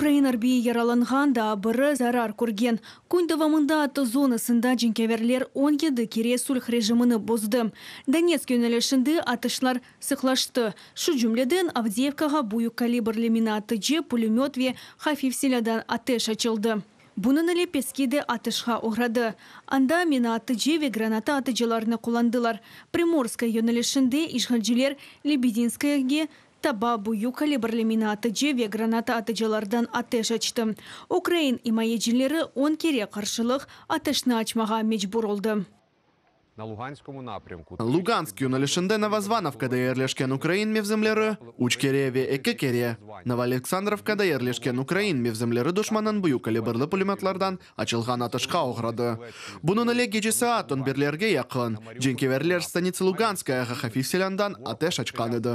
Ukrain arbiyi yaralanğan, daa biri zarar körgen. Kün devamında ATO zonasında cenkâverler 17 kere sulh rejimini bozdı. Donetsk yönelişinde atışlar sıqlaştı. Şu cümleden, Avdeyevkağa büyük kalibrli minaatıcı, pülemöt ve hafif silâdan ateş açıldı. Bunıñ ile Peski de atışqa oğradı. Anda minaatıcı ve granata atıcılarnı qullandılar. Primorskaya yönelişinde işğalciler Lebedinskoyege taba büyük kalibrli minaatıcı ve granata atıcılardan ateş açtı. Ukrain imayecileri 10 kere qarşılıq ateşni açmağa mecbur oldı. Lugansk yönelişinde Novozvanovkada yerleşken ukrain mevzimleri üç kere ve eki kere Novoaleksandrovkada yerleşken ukrain mevzimleri duşmannıñ büyük kalibrli pulemötlardan açılğan atışqa oğradı. Bunıñ ile gece saat on birlerge yaqın cenkâverler Stanitsa Luganskayağa hafif silândan ateş açqan edi.